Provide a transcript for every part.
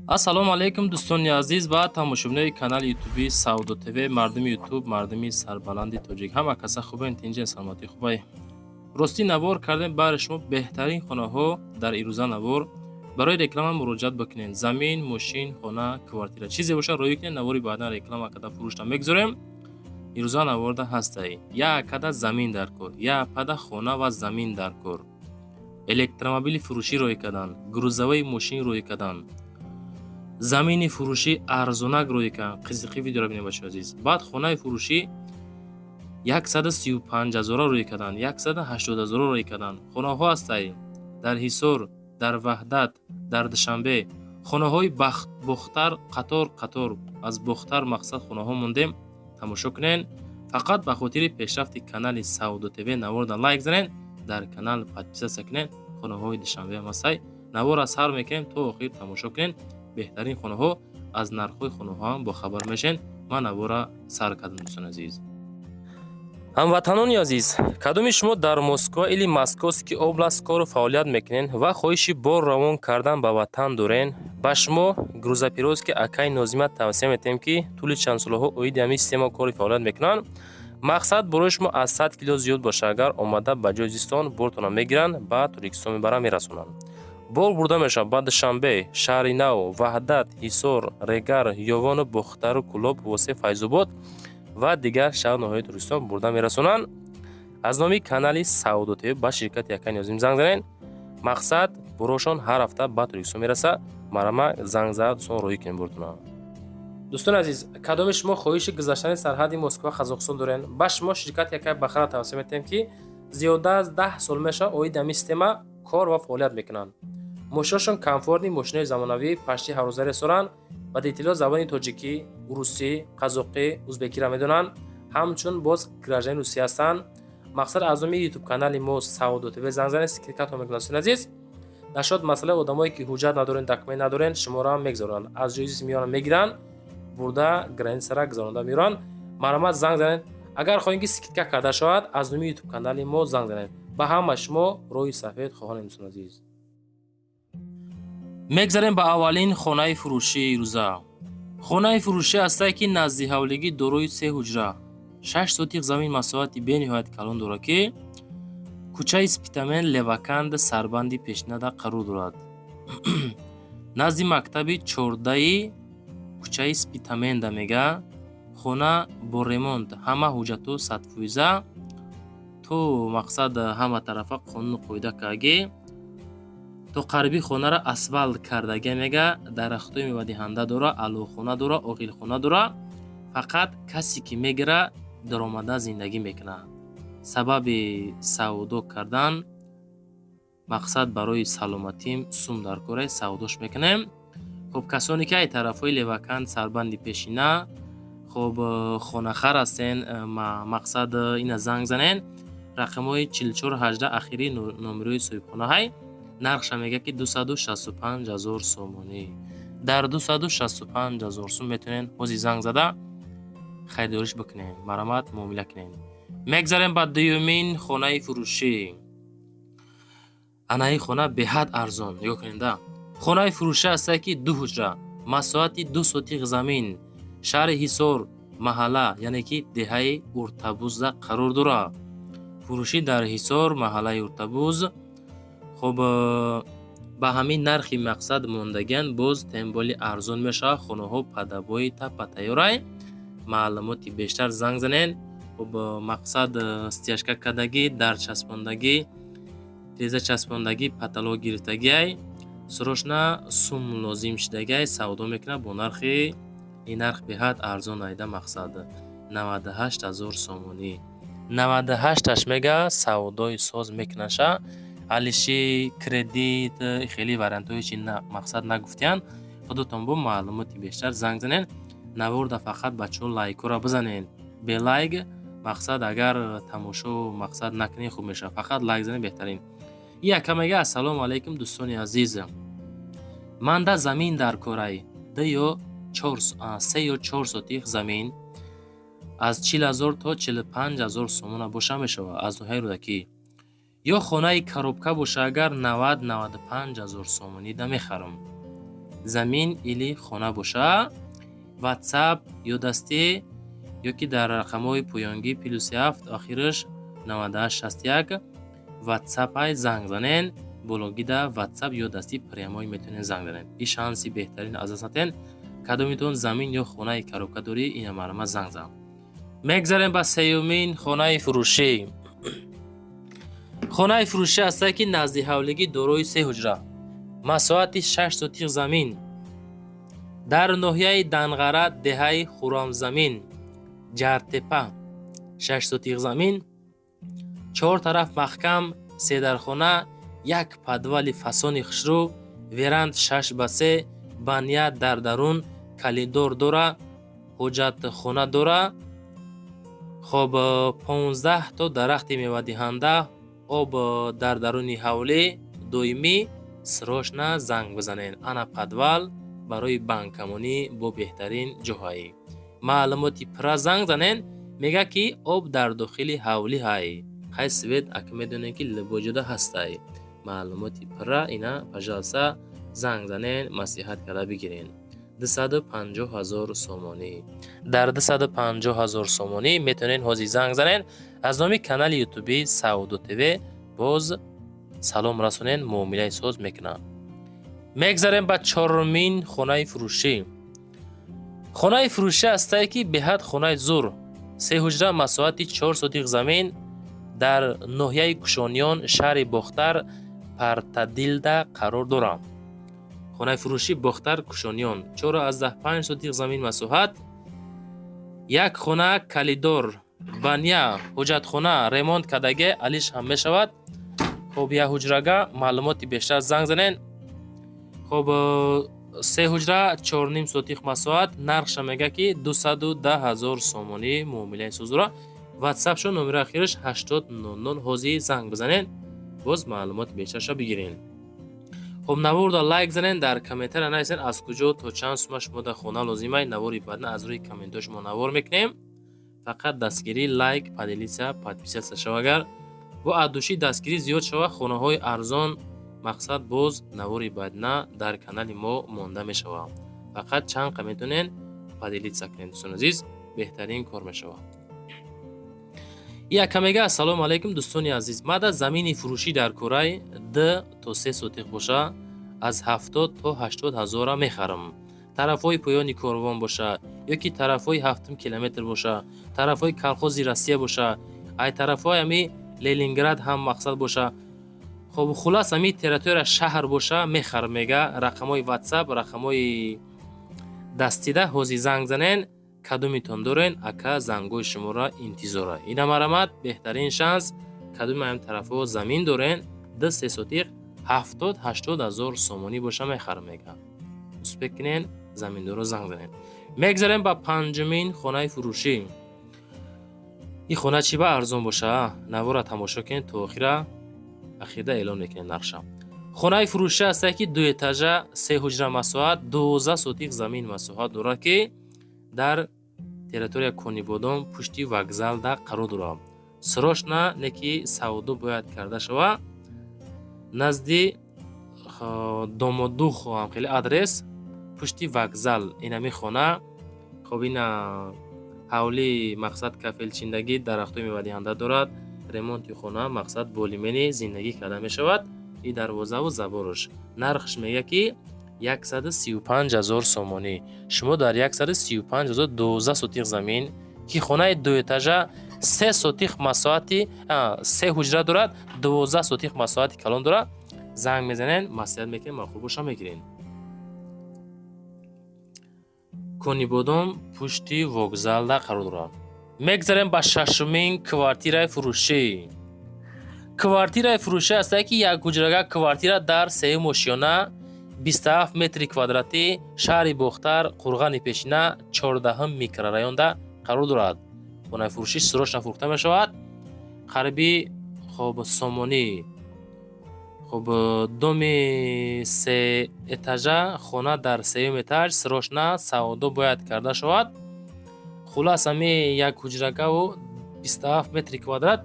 Ассалому алайкум, дӯстони азиз ва тамошобинои канали Ютуби Савдо ТВ, мардуми Ютуб, мардуми сарбаланди тоҷик. Ҳама каса хубен, тинҷен, саломатӣ хубай. Ростӣ, навор кардем баҳри шумо беҳтарин хонаҳо дар ирӯза навор. Барои реклама муроҷиат бикунед. Замин, мошин, хона, квартира, чизе бошад, роӣ кунед. Навори баъдан реклама карда фурӯшта мегузорем. Ирӯза наворда ҳастай: як када замин дар кор, як пада хона ва замин дар кор, электромобили фурӯшӣ роӣ кардан, грузовой мошин роӣ кардан, замини фурӯшӣ арзонак роӣ кардан. Қизиқи видеоро бинед, бачаҳои азиз. Баъд хонаи фурӯшӣ 135 ҳазора роӣ кардан, 180 ҳазора роӣ кардан. Хонаҳо ҳастай дар Ҳисор, дар Ваҳдат, дар Душанбе. Хонаҳои Бохтар қатор қатор аз Бохтар, мақсад, хонаҳо мондем, тамошо кунед. Фақат ба хотири пешрафти канали Савдо ТВ наворда лайк занед, дар канал подписаться кунед. Хонаҳои Душанбе ҳам ҳастай. Навора сар мекунем, то охир тамошо кунед. Беҳтарин хонаҳо, аз нархҳои хонаҳо ҳам бохабар мешавед. Ман навора сар кардам. Дӯстони азиз, ҳамватанони азиз, кадоми шумо дар Москва или Московский область кору фаъолият мекунед ва хоҳиши бор равон кардан ба ватан дорен, ба шумо грузоперевозки акай Нозима тавсия метиҳем, ки тӯли чанд солаҳо оиди ҳамин система кори фаъолият мекунанд. Мақсад, борои шумо аз 100 кило зиёд боша агар, омада ба ҷои зистон бортона мегиранд, ба Тоҷикистон мебаранд, мерасонанд. Бор бурда мешавад ба Душанбе, Шаҳри Нав, Ваҳдат, Ҳисор, Регар, Ёвону Бохтару Кӯлоб, Восе, Файзобод ва дигар шаҳру ноҳияи Тоҷикистон бурда мерасонанд. Аз номи канали Савдо ТВ ба ширкати акай Нозим занг занед. Мақсад, борошон ҳар ҳафта ба Тоҷикистон мерасад. Марама, занг зада, дӯстон, роҳӣ кунед бортона. Дӯстони азиз, кадоми шумо хоҳиши гузаштани сарҳади Москва, Қазоқистон дорен, ба шумо ширкати акай Бахара тавсия метиҳем, ки зиёда аз 10 сол мешавад оиди ҳамин система кор ва фаъолият мекунанд. Мошиношон комфортный, мошинои замонавӣ, пашти ҳаррӯза ресоранд. Водителҳо забони тоҷикӣ, русӣ, қазоқӣ, узбекиро медонанд, ҳамчун боз гражданини Русия ҳастанд. Мақсад, аз номи Ютуб канали мо Савдо ТВ занг занед, скидкатон мекунад. Дӯстони азиз, нашод масъалаи одамое ки ҳуҷҷат надорен, документ надорен, шуморо ҳам мегузоранд, аз ҷои меёранд, мегиранд, бурда границара гузаронда меёранд. Марҳамат, занг занед. Агар хоҳем, ки скидка карда шавад, аз номи Ютуб канали мо занг занед. Ба ҳама шумо роҳи сафед хоҳонем. Дӯстони азиз, мегзарем ба аввалин хонаи фурӯшии рӯза. Хонаи фурӯшӣ ҳастае, ки назди ҳавлигӣ, дорои се ҳуҷра, 6 сотих замин, масоҳати бениҳоят калон дорад, ки кӯчаи Спитамен, Леваканд, сарбанди пешинада қарор дорад, назди мактаби 14-и кӯчаи Спитаменда. Мега, хона бо ремонт, ҳама ҳуҷҷатҳо 100%, то мақсад, ҳама тарафа қонуну қоида кардагӣ, то қариби хонаро асфалт кардагӣ. Мега, дарахтҳои мевадиҳанда дора, аловхона дора, оғилхона дора. Фақат касе ки мегира, даромада зиндагӣ мекунад. Сабаби савдо кардан, мақсад, барои саломатим сум дар кора, савдош мекунем. Хуб, касоне ки ай тарафҳои Леваканд, сарбанди пешина, хуб, хонахар ҳастен, мақсад, ина занг занен. Рақамҳои 44 18 ахири номерои соҳибхонаҳай. Нархша мега, ки 265 ҳазор сомонӣ. Дар 265 ҳазор сум метавонед ҳози занг зада харидориш бикунем. Марҳамат, муомила кунем. Мегзарем ба дуюмин хонаи фурӯшӣ. Анаи хона беҳад арзон. Нигоҳ кунед да, хонаи фурӯшӣ ҳастае, ки ду ҳуҷра, масоҳати 2 сотих замин, шаҳри Ҳисор, маҳалла, яъне ки деҳаи Уртабузда қарор дорад. Фурӯшӣ дар Ҳисор, маҳаллаи Уртабуз. Хуб, ба ҳамин нархи, мақсад, мондагиан, боз тем более арзон мешавад. Хонаҳо падабои тапа тайёрай. Маълумоти бештар занг занед. Хуб, мақсад, стяжка кардагӣ, дар часпондагӣ, тиреза часпондагӣ, потолок гирифтагиай. Срочно сум лозим шудагиай, савдо мекунад бо нархи, ин нарх беҳад арзон айда, мақсад, 98 ҳазор сомонӣ. 98-аш, мега, савдои соз мекунаша. Алиши кредит, хеле вариантҳое чи, мақсад, нагуфтиянд. Худотон бо маълумоти бештар занг занед. Наворда фақат, бачаҳо, лайкҳоро бизанед. Бе лайк, мақсад, агар тамошо, мақсад, накунед, хуб мешавад. Фақат лайк занед, беҳтарин. Ин яка мега: «Ассалому алайкум, дӯстони азиз, манда замин дар корай, ду ё 3 ё 4 сотих замин, аз 40 ҳазор то 45 ҳазор сомона боша мешавад, аз ноҳияи Рӯдакӣ. Ё хонаи коробка боша агар, 90-95 ҳазор сомонӣ да мехарам». Замин или хона боша, WhatsApp ё дастӣ, ё ки дар рақамҳои поёнгӣ +7, охираш 98 61, WhatsApp ай занг занен. Бологида WhatsApp ё дастӣ прямой метавонед занг занед. И шанси беҳтарин аз даст натен. Кадомитон замин ё хонаи коробка дорӣ, ина марҳамат, занг зан. Мегзарем ба сеюмин хонаи фурӯшӣ. Хонаи фурӯшӣ ҳастае, ки назди ҳавлигӣ, дорои се ҳуҷра, масоҳати 6 сотих замин, дар ноҳияи Данғара, деҳаи Хуррамзамин, Ҷартепа. 6 сотих замин, чор тараф маҳкам, седархона, як подвали фасони хушрӯ, веранд 6 ба 3, баня дар дарун, коридор дора, ҳоҷатхона дора. Хоб, 15 то дарахти мевадиҳанда, об дар даруни ҳавлӣ доимӣ. Срочно занг бизанед. Ана подвал барои банкамонӣ бо беҳтарин ҷоҳаӣ. Маълумоти пурра занг занен. Мегӯяд, ки об дар дохили ҳавлӣ ҳай. Хай, свет ака медонем, ки любой ҷода ҳастай. Маълумоти пурра ина, пожалуйста, занг занен, маслиҳат карда бигирен. 250 000 сомонӣ. Дар 250 000 сомонӣ метавонед ҳозир занг занен. Аз номи канали ютуби Савдо ТВ боз салом расонен, муомилаи соз мекунам. Мегзарем ба чорумин хонаи фурӯшӣ. Хонаи фурӯшӣ ҳастае, ки беҳад хонаи зур, се ҳуҷра, масоҳати 4 сотих замин, дар ноҳияи Кушониён, шаҳри Бохтар, Партадилда қарор дорад. Хонаи фурӯшӣ Бохтар, Кушониён, 4,5 сотих замин масоҳат, як хона, коридор, баня, ҳоҷатхона, ремонт кардаге, алиш ҳам мешавад. Хоб, як ҳуҷрага маълумоти бештар занг занен. Хоб, се ҳуҷра, 4,5 сотих масоҳат, нархша мега, ки 210 000 сомонӣ, муомилаи соз дора. Ватсапшо номери ахираш 8000. Ҳозир занг бизанед, боз маълумоти бештарша бигирен. Хоб, наворда лайк занен, дар комментария нависен, аз куҷо то чанд сума шумо дар хона лозимай. Навори баъдна аз рӯи комментҳои шумо навор мекунем. Фақат дастгирӣ, лайк, поделиться, подписаться шава. Агар бо аддуши дастгирӣ зиёд шава, хонаҳои арзон, мақсад, боз навори баъдна дар канали мо монда мешавад. Фақат чанд қа метавонед поделиться кунед, дӯстони азиз, беҳтарин кор мешавад. Яка мега: «Ассалому алайкум, дӯстони азиз, мада замини фурӯшӣ дар кораи 2 то 3 сотих боша, аз 70 то 80 ҳазора мехарам. Тарафҳои поёни корвон боша ё ки тарафҳои ҳафтум километр боша, тарафҳои колхози Россия боша, ай тарафҳои ами Ленинград ҳам, мақсад, боша. Хоб, хулас, ами территория шаҳр боша, мехарам», мега. Рақамҳои ватсап, рақамҳои дастида ҳозир занг занен. Кадомитон дорен, ака, зангои шуморо интизора. Ина марамат, беҳтарин шанс. Кадоми ҳам тарафҳо замин дорен, 2-3 сотиқ, 70-80 ҳазор сомонӣ боша, мехарам, мега. Успеть кунен, заминдоро занг занед. Мегзарем ба панҷумин хонаи фурӯшӣ. Ин хона чӣ ба арзон боша? Навора тамошо кунед то охира, ахирда эълон мекунем нархша. Хонаи фурӯшӣ ҳастае, ки дуэтажа, се ҳуҷра масоҳат, 12 сотих замин масоҳат дорад, ки дар территория Конибодом, пушти вокзалда қарор дорад. Срочно не ки савдо бояд карда шавад. Назди Домодух хеле адрес, пушти вокзал инами хона. Хоб, ина ҳавлии, мақсад, кафелчиндагӣ, дарахтҳои мевадиҳанда дорад. Ремонти хона, мақсад, более-менее зиндагӣ карда мешавад. И дарвозаву забораш. Нархш мега, ки 135 000 сомонӣ. Шумо дар 135 000 12 сотих замин, ки хонаи дуэтажа, 3 сотих масоҳати, се ҳуҷра дорад, 12 сотих масоҳати калон дорад. Занг мезанен, маслиҳат мекунем, маъқул боша, мегирем. Конибодом, пушти вокзалда қарор дорад. Мегзарем ба шашумин квартираи фурӯшӣ. Квартираи фурӯшӣ ҳастае, ки як ҳуҷрага квартира дар сеюм ошёна, 27 метри квадратӣ, шаҳри Бохтар, Қурғани Пешина, 14-ҳум микрорайонда қарор дорад. Хонаи фурӯшӣ срочно фурӯхта мешавад. Қариби, хоб, сомонӣ. Хоб, доми се этажа, хона дар сеюм этаж, срочно савдо бояд карда шавад. Хулас, ами як ҳуҷрагаву 27 метри квадрат,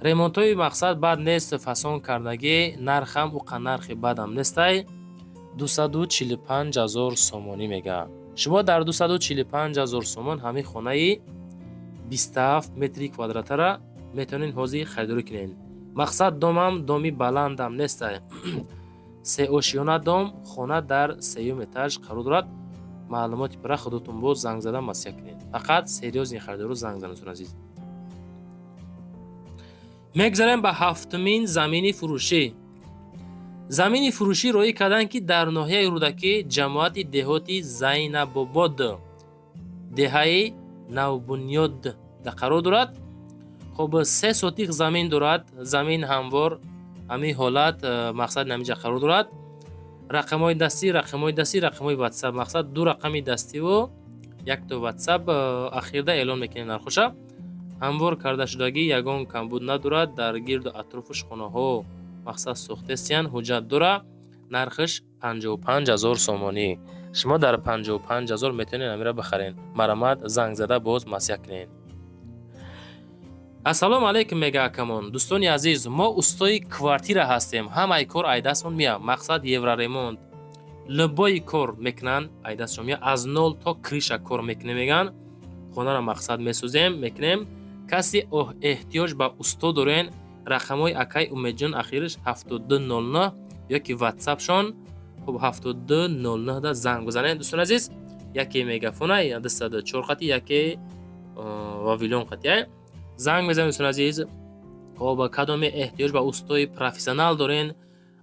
ремонтҳои, мақсад, бад нест, фасон кардагӣ, нархам уқа нархи бадам нестай. 245 ҳазор сомонӣ мега. Шумо дар 245 ҳазор сомон ҳамин хонаи 27 метри квадратара метавонед ҳозир харидорӣ кунед. Мақсад, домам доми баландам нестай, сеошёна дом, хона дар сеюм этаж қарор дорад. Маълумоти пурра худотон боз занг зада маслиҳат кунед. Фақат серьёзный харидоро занг занед, азиз. Мегзарем ба ҳафтумин замини фурӯшӣ. Замини фурӯшӣ роӣ карданд, ки дар ноҳияи Рӯдакӣ, ҷамоати деҳоти Зайнабобод, деҳаи Навбунёд қарор дорад. Хоб, 3 сотих замин дорад, замин ҳамвор, ҳамин ҳолат, мақсад, ҳаминҷа қарор дорад. Рақамҳои дастӣ, рақамҳои дастӣ, рақамҳои ватсап, мақсад, ду рақами дастиву якто ватсап. Ахирда эълон мекунем нархоша. Ҳамвор кардашудагӣ, ягон камбуд надорад, дар гирду атрофаш хонаҳо, мақсад, сохтесиян, ҳуҷҷат дора. Нархаш 55 ҳазор сомонӣ. Шумо дар 55 ҳазор метавонед амира бихаред. Марамат, занг зада боз маслиҳат кунед. Ассалому алайкум, мега акамон. Дӯстони азиз, мо устои квартира ҳастем, ҳамаи кор айдастмон меяд. Мақсад, евроремонт, любой кор мекунанд, айдастшон меяд. Аз нол то крыша кор мекунем, мегӯянд, хонаро, мақсад, месозем, мекунем. Касе эҳтиёҷ ба усто дорен, рақамҳои акай Умедҷон ахираш 7209 ёки ватсапшон, хуб, 7209 да занг бизанед. Дӯстони азиз, яке Мегафона 204 қати, яке Вавилон қатия занг мезанед. Дӯстони азиз, хоб, кадоме эҳтиёҷ ба устои профессионал дорен,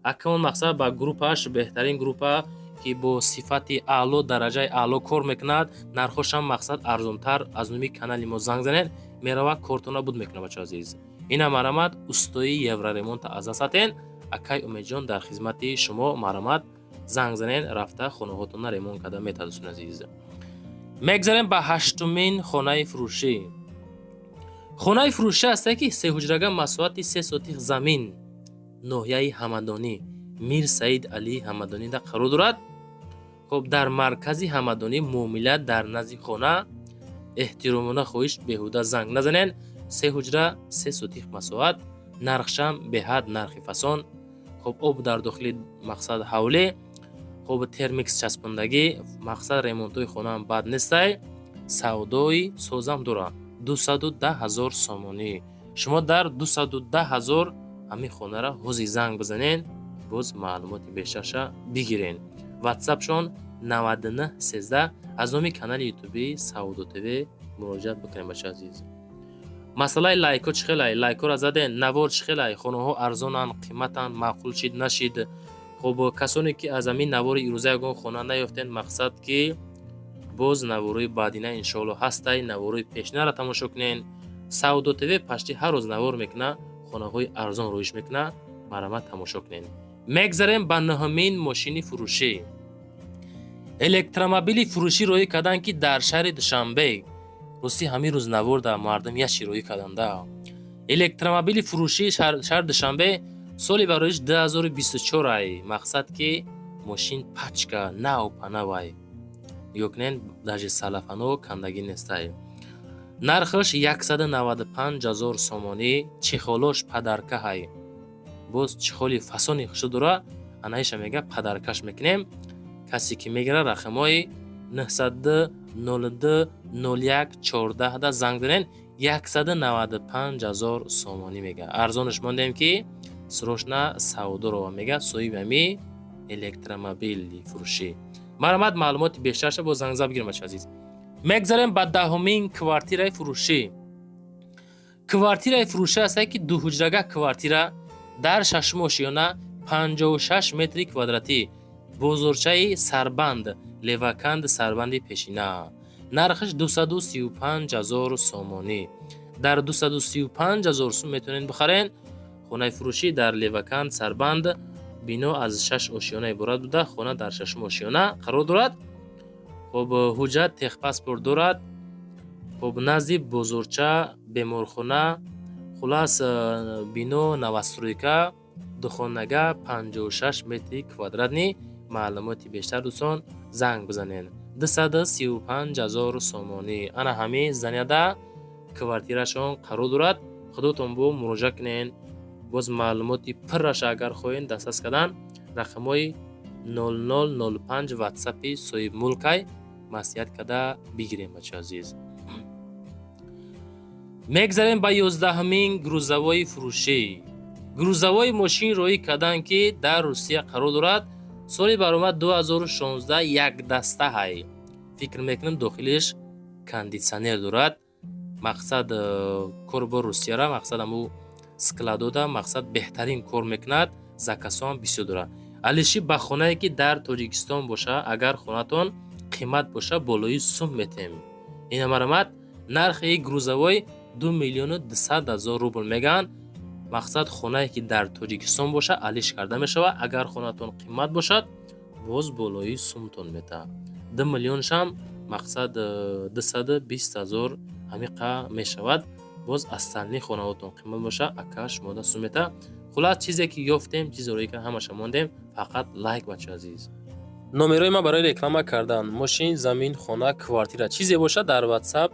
акамон, мақсад, ба группааш, беҳтарин группа, ки бо сифати аъло, дараҷаи аъло кор мекунад, нархошам, мақсад, арзонтар, аз номи канали мо занг занед, мерава, кортона буд мекунад. Бачо азиз, ина марамат, устои евроремонта аз дастатен, акай Умедҷон дар хизмати шумо. Марамат, занг занед, рафта хонаҳотонро ремонт карда метавад. Дӯстони азиз, мегзарем ба ҳаштумин хонаи фурӯшӣ. Хонаи фурӯшӣ ҳасте, ки сеҳуҷрага, масоҳати 3 сотих замин, ноҳияи Ҳамадонӣ, Мир Саид Алии Ҳамадонида қарор дорад. Хоб, дар маркази Ҳамадонӣ, муомила дар назди хона. Эҳтиромона хоҳиш, беҳуда занг назанед. Се ҳуҷра, 3 сотих масоҳат, нархшам беҳад нархи фасон. Хоб, об дар дохили, мақсад, ҳавле, хоб, термикс часпондагӣ, мақсад, ремонтҳои хонаам бад нестай, савдои созам дорад. 210 ҳазор сомонӣ. Шумо дар 210 ҳазор ҳамин хонаро ҳозир занг бизанед, боз маълумоти бештарша бигирен. Ватсапшон 9913. Аз номи канали ютуби Савдо ТВ муроҷиат бикунем. Бача азиз, масъалаи лайкҳо чӣ хелай? Лайкҳоро заден? Навор чӣ хелай? Хонаҳо арзонанд, қиматанд, маъқул шид, нашид? Хуб, касоне ки аз ҳамин навори ирӯза ягон хона наёфтен, мақсад, ки боз наворои баъдина иншоалло ҳастай. Наворои пешинаро тамошо кунен. Савдо ТВ пашти ҳар рӯз навор мекуна, хонаҳои арзон рӯиш мекуна. Марамат, тамошо кунен. Мегзарем ба нӯҳумин мошини фурӯшӣ. Электромобили фурӯшӣ роҳӣ карданд, ки дар шаҳри Душанбе. Ростӣ, ҳамин рӯз наворда мардум яши роҳӣ карданда. Электромобили фурӯшии шаҳри Душанбе, соли бароиш 2024 ай. Мақсад, ки мошин пачка нав панавай. Нигоҳ кунед, даже салафано кандагӣ нестай. Нархаш 195 ҳазор сомонӣ. Чехолош подарка ҳай. Боз чехоли фасони хушо дора, анаиша мега, подаркаш мекунем. Касе ки мегирад, рақамҳои 902 01 14 да занг занед. 195 ҳазор сомонӣ мега. Арзонаш мондем, ки срочно савдорова, мега соҳиби ҳами электромобили фурӯшӣ. Марамат, маълумоти бештарша бо зангза бигирем. Бача азиз, мегзарем ба даҳумин квартираи фурӯшӣ. Квартираи фурӯшӣ ҳастае, ки дуҳуҷрага квартира дар шашум ошиёна, 56 метри квадратӣ, бозорчаи Сарбанд, Леваканд, Сарбанди пешина. Нархаш 235 ҳазор сомонӣ. Дар 235 ҳазор сум метавонед бихарен. Хонаи фурӯшӣ дар Леваканд, Сарбанд, бино аз шаш ошиёна иборат буда, хона дар шашум ошиёна қарор дорад. Хоб, ҳуҷҷат, техпаспорт дорад. Хоб, назди бозорча, беморхона, хулас, бино новостройка, духонага, 56 метри квадратный. Маълумоти бештар, дӯстон, занг бизанед. 235 ҳазор сомонӣ. Ана ҳамин занияда квартирашон қарор дорад. Худотон бо муроҷиат кунед. Боз маълумоти пурраша агар хоҳед дастрас кардан, рақамҳои 00 05 ватсапи соҳибмулкай, маслиҳат карда бигирем. Бачаи азиз, мегзарем ба 11-ҳамин грузовой фурӯшӣ. Грузовой мошин роӣ карданд, ки дар Русия қарор дорад. Соли баромад 2016, якдаста ҳай. Фикр мекунем, дохилиш кондитсионер дорад. Мақсад, кор бо Русияра, мақсад, ҳаму складода, мақсад, беҳтарин кор мекунад, заказҳоам бисёр дорад. Алиши ба хонае, ки дар Тоҷикистон боша, агар хонатон қимат боша, болои сум метем. Ина марамат, нархи грузовой 2 200 000 рубл мегӯянд. Мақсад, хонае, ки дар Тоҷикистон боша, алиш карда мешавад. Агар хонатон қимат бошад, боз болои сумтон метаҳад. 2 миллионшам, мақсад, 220 000 ҳамиқа мешавад. Боз остальные хонаҳотон қимат боша, ака шумода сум метаҳад. Хулас, чизе ки ёфтем, чизеро ки ҳамаша мондем. Фақат лайк, бача азиз. Номерои ман барои реклама кардан: мошин, замин, хона, квартира, чизе бошад, дар Ватсап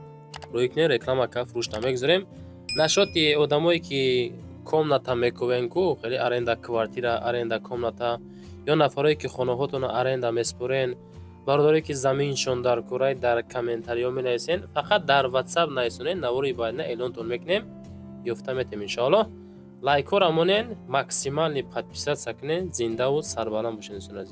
рӯй кунед. Реклама ка, фурӯш намегузорем. Нашоти одамое, ки комната мекувен ку, хеле аренда квартира, аренда комната, ё нафарое, ки хонаҳотонро аренда меспорен, бародарое, ки заминшон дар курай, дар комментариҳо менависен. Фақат дар Ватсап нависонед, навори баъдина эълонтон мекунем, ёфта метем, иншоаллоҳ. Лайкҳоро монен, максимальный подписаться кунен. Зиндаву сарбаланд бошед, дӯстони азиз.